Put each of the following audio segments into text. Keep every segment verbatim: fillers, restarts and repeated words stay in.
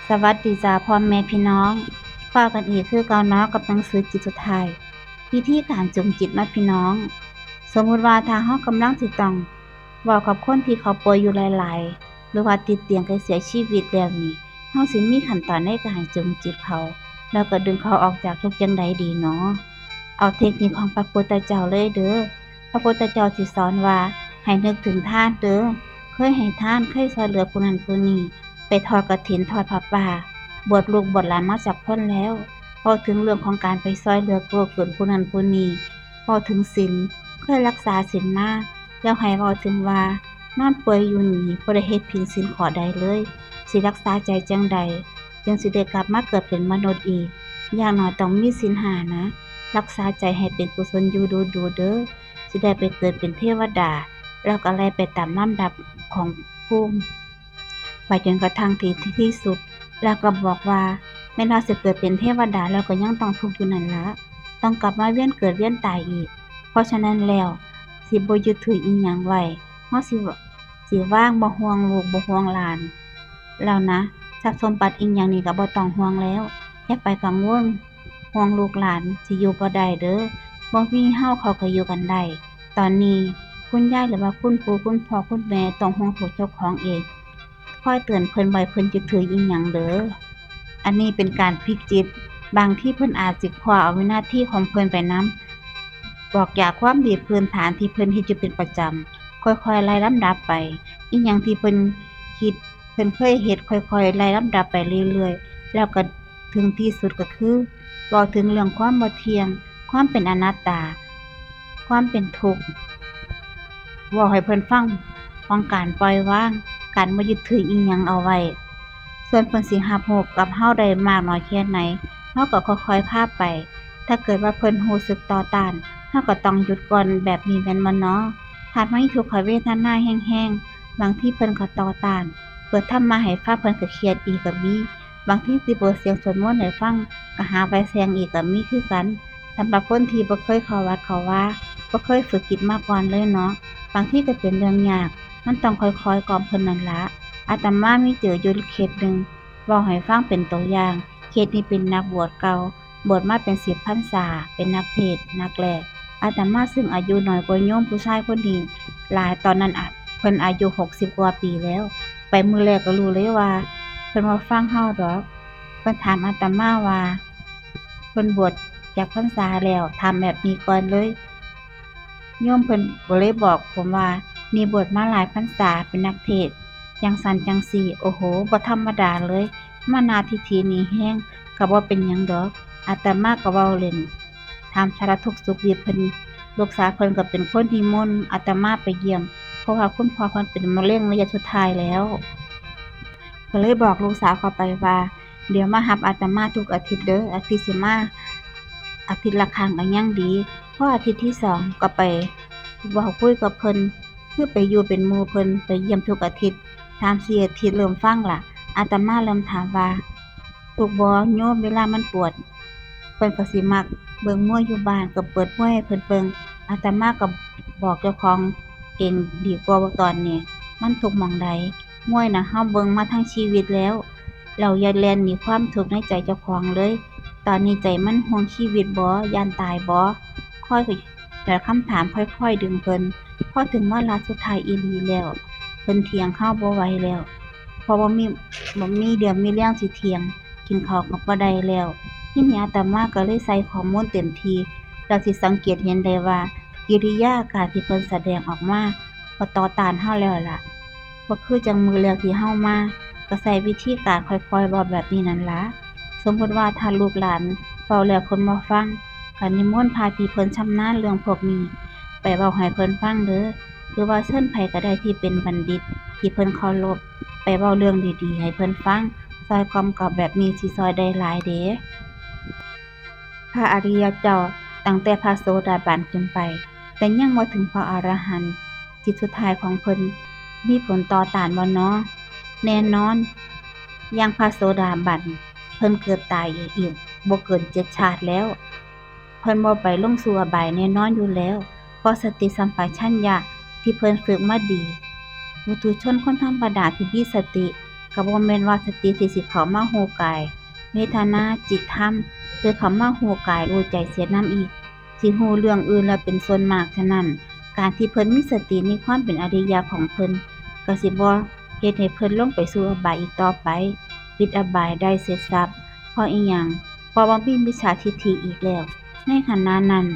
สวัสดีจ้าพ่อแม่พี่น้อง พ้อกันอีกคือเก่าเนาะกับหนังสือจิตสุดท้าย วิธีการจูงจิตเนาะพี่น้อง สมมุติว่าถ้าเฮากำลังสิต้องเว้ากับคนที่เขาป่วยอยู่หลายๆ หรือว่าติดเตียงใกล้เสียชีวิตแล้วนี่ เฮาสิมีขั้นตอนในการจูงจิตเขา แล้วก็ดึงเขาออกจากทุกข์จั่งใดดีเนาะ เอาเทคนิคของพระพุทธเจ้าเลยเด้อ พระพุทธเจ้าสิสอนว่าให้นึกถึงทานเด้อ เคยให้ทาน เคยช่วยเหลือผู้นั้นผู้นี้ ไปทอดกฐิน ทอดผ้าป่า บวชลูกบวชหลานมาจักคนแล้ว เว้าถึงเรื่องของการไปช่วยเหลือเกื้อกูลผู้นั้นผู้นี้ เว้าถึงศีล เคยรักษาศีลมา แล้วให้เว้าถึงว่านอนป่วยอยู่นี่บ่ได้เฮ็ดผิดศีลข้อใดเลย สิรักษาใจจั่งใด จึงสิได้กลับมาเกิดเป็นมนุษย์อีก อย่างน้อยต้องมีศีลห้านะ รักษาใจให้เป็นกุศลอยู่ดูๆ เด้อ สิได้ไปเกิดเป็นเทวดา แล้วก็ไล่ไปตามลำดับของภูมิ ไปจนกระทั่งที่ ที่สุด แล้วก็บอกว่าแม้นว่าสิเกิดเป็นเทวดาแล้วก็ยังต้องทุกข์อยู่นั่นละ ต้องกลับมาเวียนเกิดเวียนตายอีก เพราะฉะนั้นแล้ว สิบ่ยึดถืออิหยังไว้ เฮาสิ สิวาง บ่ห่วงลูกบ่ห่วงหลาน แล้วนะ ทรัพย์สมบัติอิหยังนี่ก็บ่ต้องห่วงแล้ว อย่าไปกังวล ห่วงลูกหลานสิอยู่บ่ได้เด้อ บ่มีเฮาเขาก็อยู่กันได้ ตอนนี้คุณยายหรือว่าคุณปู่คุณพ่อคุณแม่ต้องห่วงตัวเจ้าของเอง คอยเตือนเพิ่นไว้ เพิ่นจะถืออิหยังเด้อ อันนี้เป็นการพลิกจิต บางทีเพิ่นอาจสิคว้าเอาวินาทีของเพิ่นไปนำ บอกจากความดีพื้นฐานที่เพิ่นเฮ็ดอยู่เป็นประจำ ค่อยๆ ไล่ลำดับไป อิหยังที่เพิ่นคิด เพิ่นเคยเฮ็ด ค่อยๆ ไล่ลำดับไปเรื่อยๆ แล้วก็ถึงที่สุดก็คือ เว้าถึงเรื่องความบ่เที่ยง ความเป็นอนัตตา ความเป็นทุกข์ เว้าให้เพิ่นฟังของการปล่อยวาง การบ่ยึดถืออิหยังเอาไว้ ส่วนเพิ่นสิรับรู้กับเฮาได้มากน้อยแค่ไหน เฮาก็ค่อยๆ พาไป ถ้าเกิดว่าเพิ่นรู้สึกต่อต้าน เฮาก็ต้องหยุดก่อน แบบนี้แม่นบ่น้อ ถ้ามีทุกขเวทนาแฮงๆ บางทีเพิ่นก็ต่อต้าน เปิดธรรมะให้ฟังเพิ่นก็เครียดอีกก็มี บางทีสิเปิดเสียงสวดมนต์ให้ฟัง ก็หาไฟแสงอีกก็มีคือกัน สำหรับคนที่บ่เคยเข้าวัดเข้าวา บ่เคยฝึกจิตมาก่อนเลยเนาะ บางทีก็เป็นเรื่องยาก มันต้องค่อยๆ กล่อมเพิ่นนั่นละ อาตมามีเจออยู่เคสหนึ่ง เว้าให้ฟังเป็นตัวอย่าง เคสนี้เป็นนักบวชเก่า บวชมาเป็นสิบพรรษา เป็นนักเทศน์ นักแปล อาตมาซึ่งอายุน้อยกว่าโยมผู้ชายคนนี้หลาย ตอนนั้นอะ เพิ่นอายุหกสิบกว่าปีแล้ว ไปมื้อแรกก็รู้เลยว่าเพิ่นบ่ฟังเฮาดอก เพิ่นถามอาตมาว่า เพิ่นบวชจักพรรษาแล้ว ถามแบบนี้ก่อนเลย โยมเพิ่นก็เลยบอกผมว่า นี่บวชมาหลายพรรษา เป็นนักเทศน์ จั่งซั้นจั่งซี้ โอ้โห บ่ธรรมดาเลย มานะทิฏฐินี่แฮง ก็บ่เป็นหยังดอก อาตมาก็เว้าเล่น ถามสารทุกข์สุขดิบเพิ่น ลูกสาวเพิ่นก็เป็นคนนิมนต์อาตมาไปเยี่ยม เพราะว่าคุณพ่อเพิ่นเป็นมะเร็งระยะสุดท้ายแล้ว ก็เลยบอกลูกสาวเข้าไปว่า เดี๋ยวมารับอาตมาทุกอาทิตย์เด้อ อาทิตย์สิมา อาทิตย์ละครั้งก็ยังดี พออาทิตย์ที่สองก็ไปเว้าคุยกับเพิ่น คือไปอยู่เป็นหมู่เพิ่น ไปเยี่ยมทุกอาทิตย์ สามสี่อาทิตย์เริ่มฟังละ อาตมาเริ่มถามว่า ทุกข์บ่โยม เวลามันปวด เพิ่นก็สิมักเบิ่งมวยอยู่บ้าน ก็เปิดมวยให้เพิ่นเบิ่ง อาตมาก็บอกเจ้าของเองดีกว่าว่าตอนนี้มันทุกข์หม่องใด มวยน่ะเฮาเบิ่งมาทั้งชีวิตแล้ว เราอย่าแล่นหนีความทุกข์ในใจเจ้าของเลย ตอนนี้ใจมันห่วงชีวิตบ่ ย้านตายบ่ คอยก็ แต่คำถามค่อยๆดึงเพิ่น พอถึงวาระสุดท้ายอีหลีแล้ว เพิ่นเถียงเฮาบ่ไหวแล้ว เพราะบ่มี บ่มีเรี่ยวมีแรงสิเถียง กินข้าวก็บ่ได้แล้ว ทีนี้อาตมาก็เลยใส่ข้อมูลเต็มที่ แล้วสิสังเกตเห็นได้ว่า กิริยาอาการที่เพิ่นแสดงออกมา ก็ต่อต้านเฮาแล้วล่ะ บ่คือจั่งมื้อแรกที่เฮามา ก็ใช้วิธีการค่อยๆเว้าแบบนี้นั่นล่ะ สมมุติว่าถ้าลูกหลานเว้าแล้วเพิ่นบ่ฟัง ก็นิมนต์พระที่เพิ่นชำนาญเรื่องพวกนี้ ไปเว้าให้เพิ่นฟังเด้อ หรือว่าเชิญไผก็ได้ที่เป็นบัณฑิต ที่เพิ่นเคารพ ไปเว้าเรื่องดีๆให้เพิ่นฟัง ซ่อยกล่อมกล่อมแบบนี้สิซ่อยได้หลายเด้ พระอริยเจ้าตั้งแต่พระโสดาบันขึ้นไป แต่ยังบ่ถึงพระอรหันต์ จิตสุดท้ายของเพิ่นมีผลต่อต้านบ่น้อ แน่นอน อย่างพระโสดาบัน เพิ่นเกิดตายอีกบ่เกินเจ็ดชาติแล้ว เพิ่นบ่ไปลงสู่อบายแน่นอนอยู่แล้ว เพราะสติสัมปชัญญะที่เพิ่นฝึกมาดี ปุถุชนคนธรรมดาที่มีสติ ก็บ่แม่นว่าสติที่สิเข้ามาฮู้กาย เวทนา จิต ธรรม หรือเข้ามาฮู้กายรู้ใจเสียนำอีก สิฮู้เรื่องอื่นแล้วเป็นส่วนมาก ฉะนั้น การที่เพิ่นมีสติในความเป็นอริยะของเพิ่น ก็สิบ่เฮ็ดให้เพิ่นลงไปสู่อบายอีกต่อไป ปิดอบายได้เสร็จสรรพ เพราะอิหยัง เพราะว่ามีมิจฉาทิฏฐิอีกแล้ว ในขณะนั้น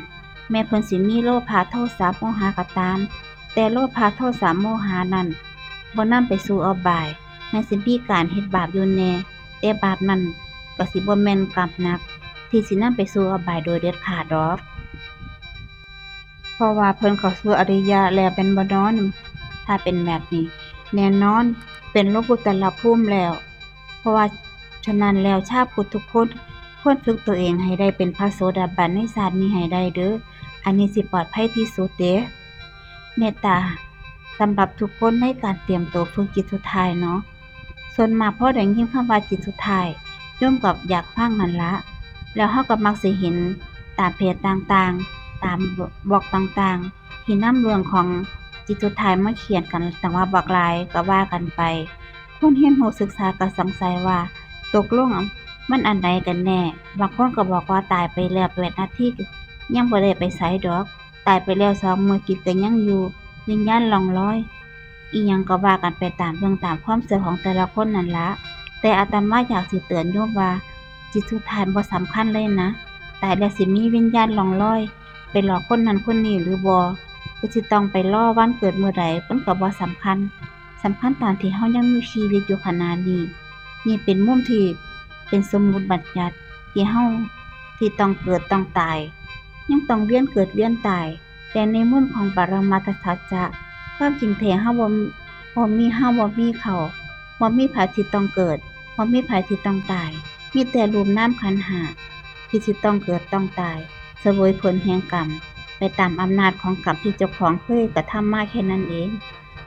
แม้เพิ่นสิมีโลภะ โทสะ โมหะก็ตาม แต่โลภะ โทสะ โมหะนั้น บ่นำไปสู่อบาย แม้สิมีการเฮ็ดบาปอยู่แน่ แต่บาปนั้นก็สิบ่แม่นกรรมหนัก ที่สินำไปสู่อบายโดยเด็ดขาดดอก เพราะว่าเพิ่นเข้าสู่อริยะแล้วแม่นบ่น้อ ถ้าเป็นแบบนี้ แน่นอน เป็นโลกุตตรภูมิแล้ว เพราะว่าฉะนั้นแล้วชาวพุทธทุกคนควรฝึกตัวเองให้ได้เป็นพระโสดาบันในชาตินี้ให้ได้เด้อ อันนี้สิปลอดภัยที่สุดเด้ เมตตาสำหรับทุกคนในการเตรียมตัวฝึกจิตสุดท้ายเนาะ ส่วนมากพอได้ยินคำว่าจิตสุดท้าย โยมก็อยากฟังนั่นละ แล้วเฮาก็มักสิเห็นตามเพจต่างๆ ตามบล็อกต่างๆ ที่นำเรื่องของจิตสุดท้ายมาเขียนกันตั้งว่าบักหลายก็ว่ากันไป คนเรียนรู้ศึกษาก็สงสัยว่า ตกลงมันอันใดกันแน่ บางคนก็บอกว่าตายไปแล้วแปดนาที ยังบ่ได้ไปไสดอก ตายไปแล้วสองมื้อจิตก็ยังอยู่ วิญญาณล่องลอย อิหยังก็ว่ากันไปตามเรื่องตามความเชื่อของแต่ละคนนั่นละ แต่อาตมาอยากสิเตือนโยมว่า จิตสุดท้ายบ่สำคัญเลยนะ ตายแล้วสิมีวิญญาณล่องลอย ไปหลอกคนนั้นคนนี้หรือบ่ หรือสิต้องไปรอวันเกิดมื้อใด มันก็บ่สำคัญ สำคัญตอนที่เฮายังมีชีวิตอยู่ขณะนี้ นี่เป็นมุมที่เป็นสมมุติบัญญัติ ที่เฮา ที่ต้องเกิดต้องตาย ยังต้องเวียนเกิดเวียนตาย แต่ในมุมของปรมัตถสัจจะ ความจริงแท้เฮาบ่ บ่มีเฮา บ่มีเขา บ่มีไผที่ต้องเกิด บ่มีไผที่ต้องตาย มีแต่รูปนามขันธ์ห้า ที่สิต้องเกิดต้องตาย เสวยผลแห่งกรรม ไปตามอำนาจของกรรมที่เจ้าของเคยกระทำมาแค่นั้นเอง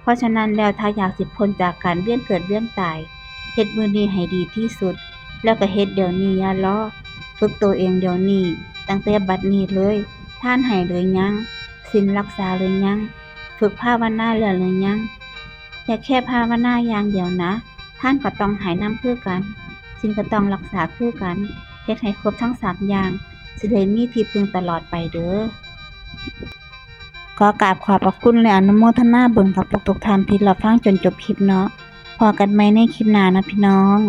เพราะฉะนั้นแล้วถ้าอยากสิพ้นจากการเวียนเกิดเวียนตาย เฮ็ดมื้อนี้ให้ดีที่สุด แล้วก็เฮ็ดเดี๋ยวนี้อย่ารอ ฝึกตัวเองเดี๋ยวนี้ ตั้งแต่บัดนี้เลย ทานให้หรือยัง ศีลรักษาหรือยัง ฝึกภาวนาแล้วหรือยัง อย่าแค่ภาวนาอย่างเดียวนะ ทานก็ต้องให้นำคือกัน ศีลก็ต้องรักษาคือกัน เฮ็ดให้ครบทั้งสามอย่าง สิได้มีที่พึ่งตลอดไปเด้อ ขอกราบขอบพระคุณและอนุโมทนาบุญกับทุกๆท่านที่รับฟังจนจบคลิปเนาะ พ้อกันใหม่ในคลิปหน้านะพี่น้อง